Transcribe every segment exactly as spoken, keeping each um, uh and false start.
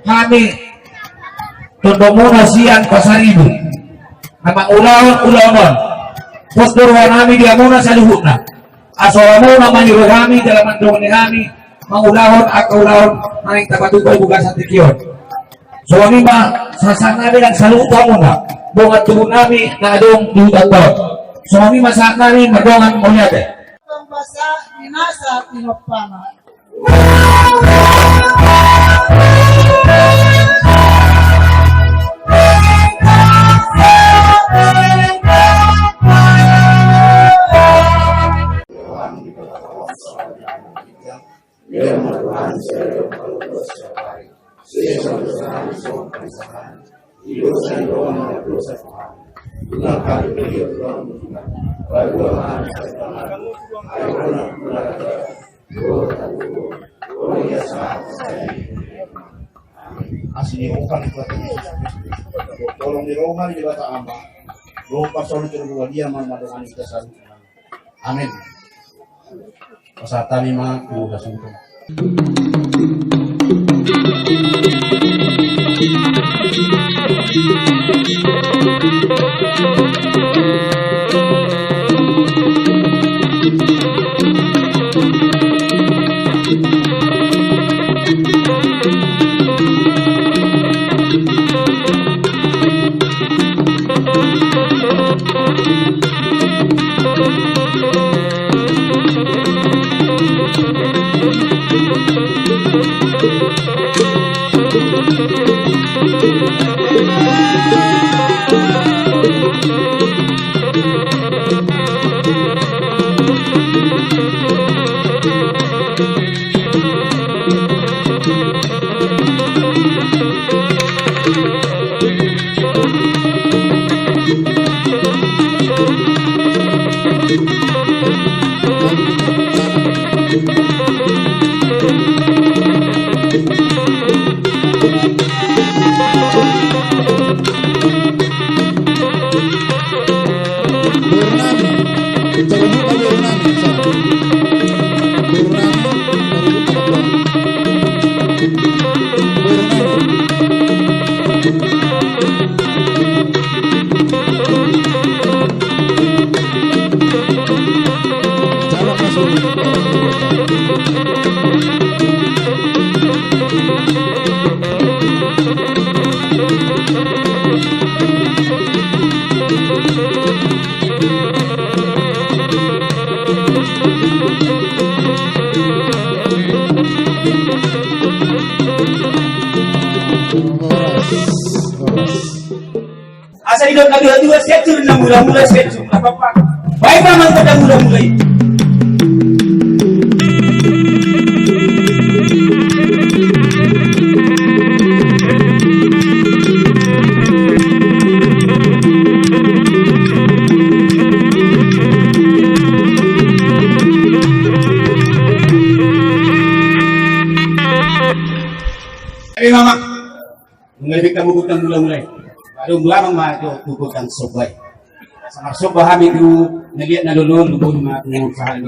Hami, tondongmuna sian Pasaribu, na mangulahon ulaon on, pos do rohanami di hamuna saluhutna. Asa hamuna mangido hami jala mandongani hami mangulahon angka ulaon na naeng tapatupa di bagasan tingki on. Songon i ma sahatsahatnami nang saluhut hamuna dongan tubunami na adong di huta on. Songon i ma sahatnami mardongan mauliate. Pambasa ninasa tinompana. Asi ni roha ni Tuhan Yesus Kristus, tolong ni roha ni Debata Ama, roha pasol terbuat dia mama dengan kita saluhutna. Amin. Pasahat hami ma tu hasintongan. Asa didok na dua-dua, sejur na mula-mula, sejur na papa. Baik, mamang pada mula-mula i. Eh, mamang. Nunga di bengka mugutang mula-mula i. Adong dua nang ma jo tu godang somba i. Asa marsomba hami tu na liat na lolo, lupa ma tu sahat ni.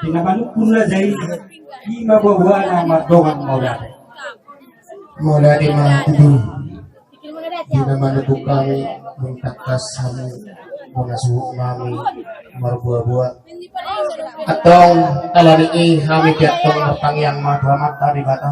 Di na manungkun raja i, i ma buabuana mardongan mauliate. Mauliate ma tutu. Di na manungkun hami, manghatai hamu bona suhut nami marbuabua. Antong alani i hami pe antong martangiang ma tu Amanta Debata.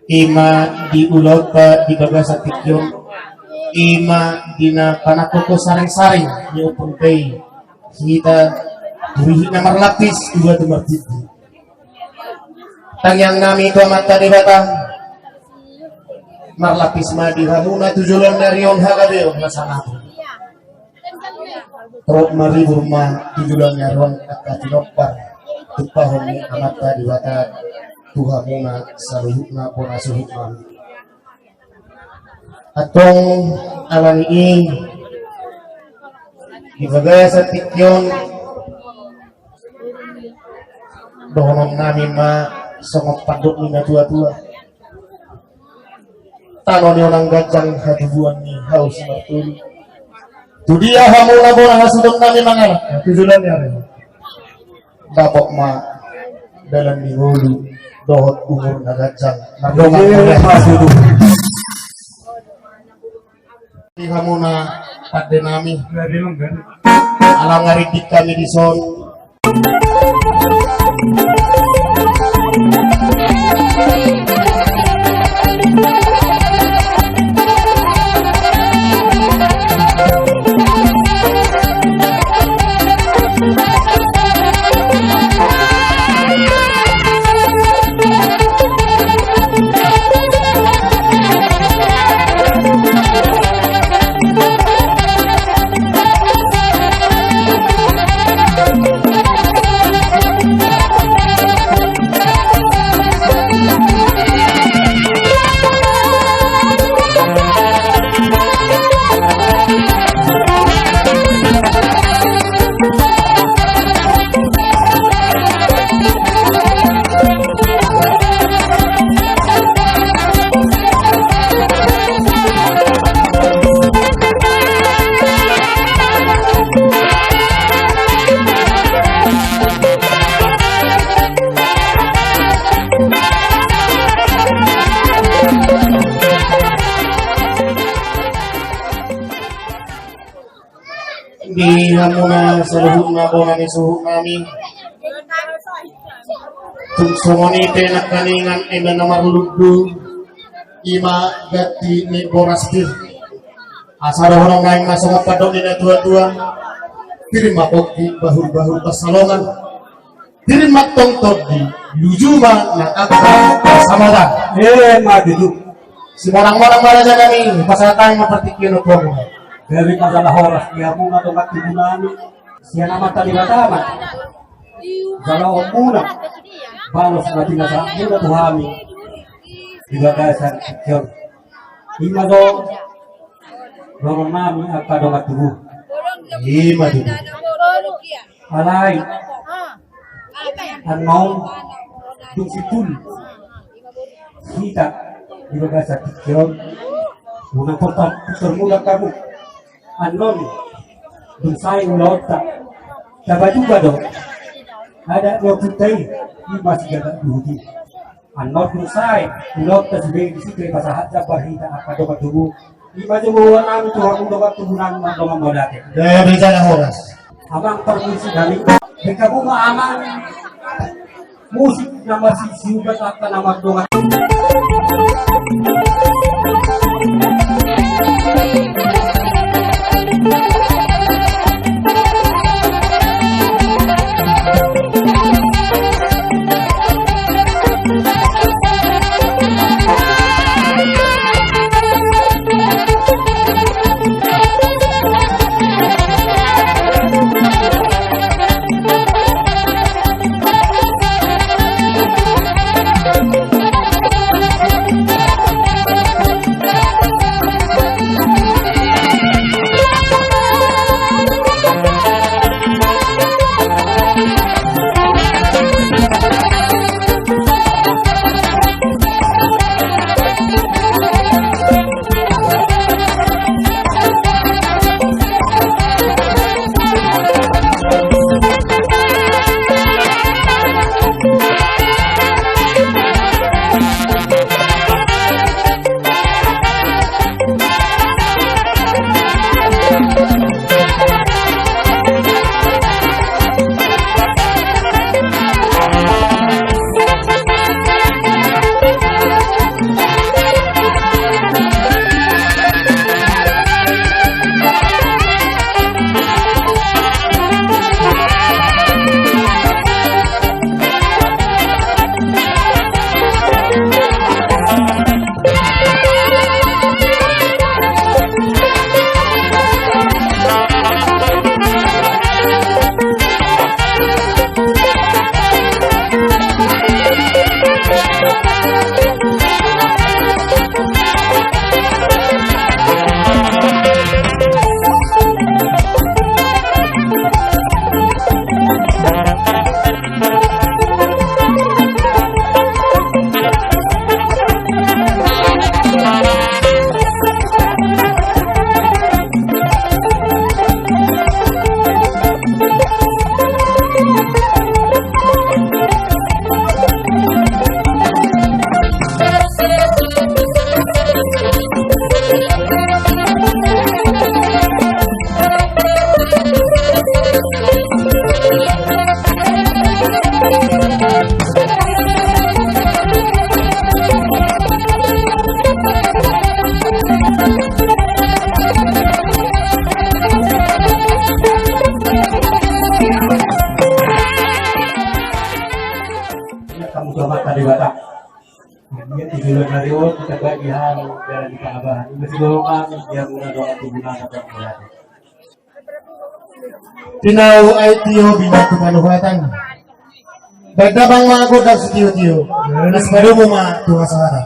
I ma di ulaonta di bagasan tingki on, i ma di na panangkok saring-saring ni ompunta i, hita tu rihit na marlapis, tu batu martinggi. Tangiang nami tu Amanta Debata, marlapis ma di hamuna tu joloan ni ari on hagabeon, hasangapon. Torop maribur ma tu joloan ni ari on angka pinompar tumpahon ni Amanta Debata tu hamuna saluhutna bona suhut nami. Antong alani i di bagasan tingki on dohonon nami ma songon pandok ni natua-tua. Tano ni onan ganjang hatubuan ni hau simartolu. Tu dia hamuna bona hasuhuton nami mangalap tu joloan ni ari on, dapot ma dalan ni ngolu dohot umur na ganjang. Mardongan. Iya, mauliate. Di hamuna pande nami. Ala nga ringgit hami dison. Hamuna saluhutna bona ni suhut nami. Tung songon i pe nangkiningan eme na marlundu, ima ganti ni boras pir. Asa dohonon nami ma songon pandok ni na tua-tua: Pir ma pongki, bahul-bahul pansalongan. Pir ma tongtong di luju ma na angka pasahaton. Emma tutu. Simonang-monang ma raja nami, pasahat hami ma partingkian on tu hamuna. Gabe ma jala horas di hamuna dongan tubu nami. Sian Amanta Debata ma jaloonmuna balos na pinasahatmuna tu hami di bagasan tingki on. Ima do dohonon nami angka dongan tubu. Ima tutu. Alai annon dung simpul hita di bagasan tingki on, unang porta pintor mulak hamu. Annon dung sae ulaonta, tapajuga do adat ni ompunta i, ima sigagak duhut i. Annon dung sae ulaonta, sude disi pe pasahat jambar hita angka dongan tubu. Ima jo boan nami tu hamu dongan tubu nami, dongan mauliate. Gabe jala horas. Amang parmusik nami. Baen hamu ma amang musik na marsiubat angka na mardongan. Ia kamu coba tadi batak. Ia tujuan hari on kita bagi hal dari kita abah. Ini sudah kami dia guna doa tubuh nada dan berada. Tinau ai tio bina tu panuhatan. Baen damang ma godang sitio-tio. Las padomu ma tu hasahatan.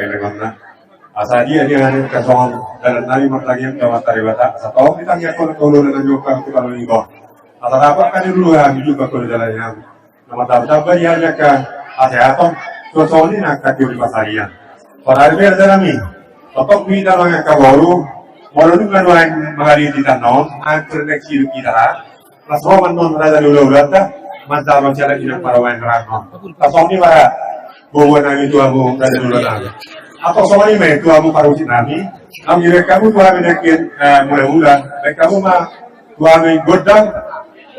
hagalenganna. Asa dia dia nami kasongon dalan nami martangiang tu Amanta Debata, asa tong ditangiangkon tu ulaon nami on tu kaluarga on. Asa dapot hami dulu hami juga kode dalan nami. Na martamba-tamba di angka hasehaton, songon i nang angka tio ni pansarian. Parade pe raja nami, tongtong hita nang angka boru, molo dung na nuaeng mangaliti tano on, angkir nek sidung hita ra, las roman non raja ni hula-hulanta, manjalo siala inang parumaen rang on. Tasong ni bara, bobo nami tu hamu raja ni hula nami. Atau songon i ma tu hamu parmusik nami, am direk hamu tu hami nangkin, eh, mula-mula, baen hamu ma, tu hami gondang,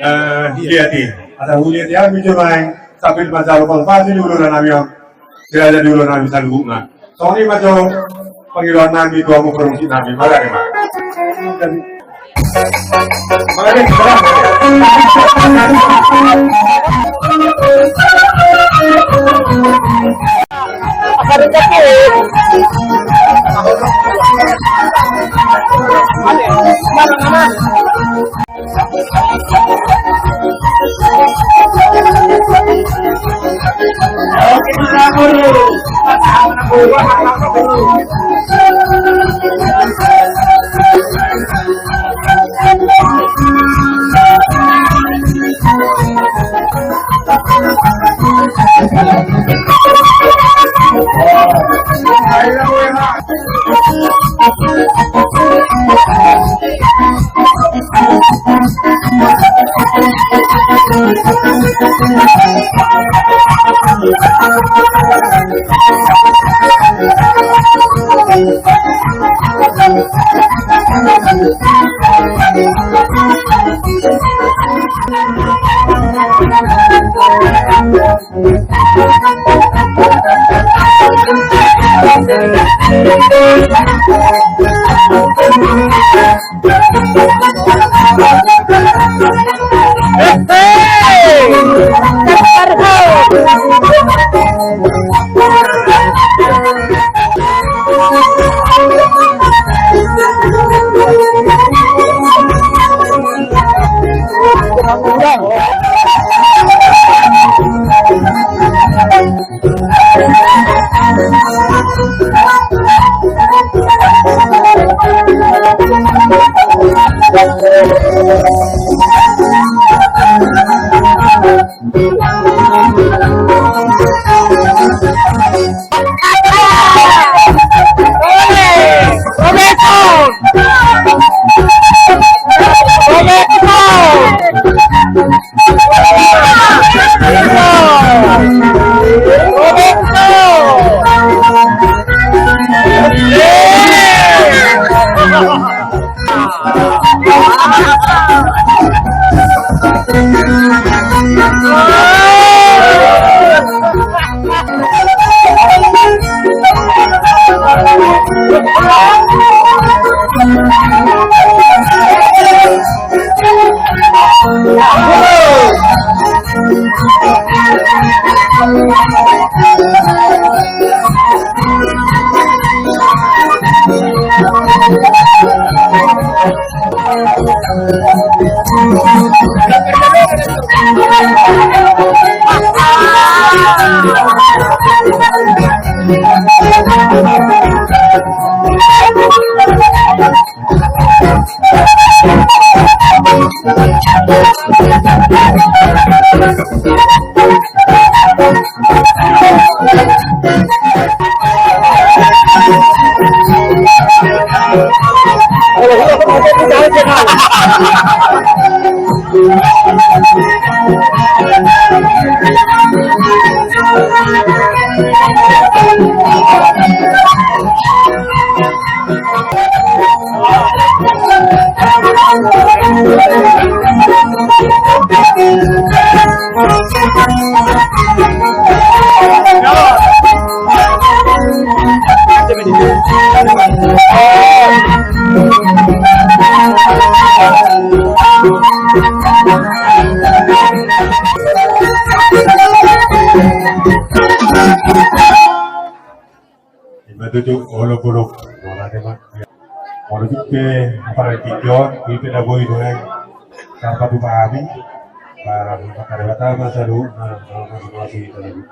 eh, liat i. Asa huliat i hami jo nuaeng sambil manjalo konfirmasi di ulaon nami on. Di raja ni ulaon nami saluhutna. Songon i ma jo pangidoan nami tu hamu parmusik nami. Mauliate ma. Ima tutu, olop-olop. Molo ate ma. Molo tutu pe, apalagi tingki on, i pe na boi do, eh. Tarpatupa hami. Ba, mangkare bata ma salu, na, na, na, na, na, na, na.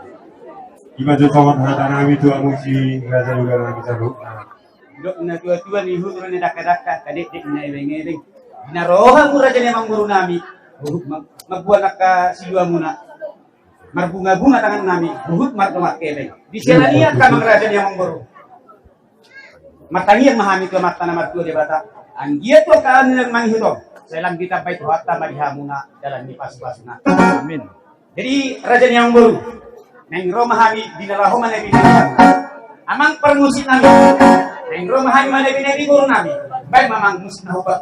Ima jo songon hata nami tu hamu si raja ni huta nami salu. Dok na tua-tua ni huta ni dakka-dakka, kadek-dek na ebeng-ebeng. Di na ro hamu raja ni amangboru nami. Huhut ma-, mambuat angka siluamuna. Marbunga-bunga tangan nami, huhut mardongan hepeng. Di siala ni i angka amang raja ni amangboru. Martangiang ma hami tu Amanta na martua Debata. Anggiat tu angka na mangihut on, sai lam ditambai Tuhanta ma di hamuna dalan ni pasu-pasuna. Amin. Jadi, raja ni amangboru, naeng ro ma hami di na laho manebi-nebi. Amang parmusik nami, naeng ro ma hami manebi-nebi boru nami. Baen ma amang musik na hubaen.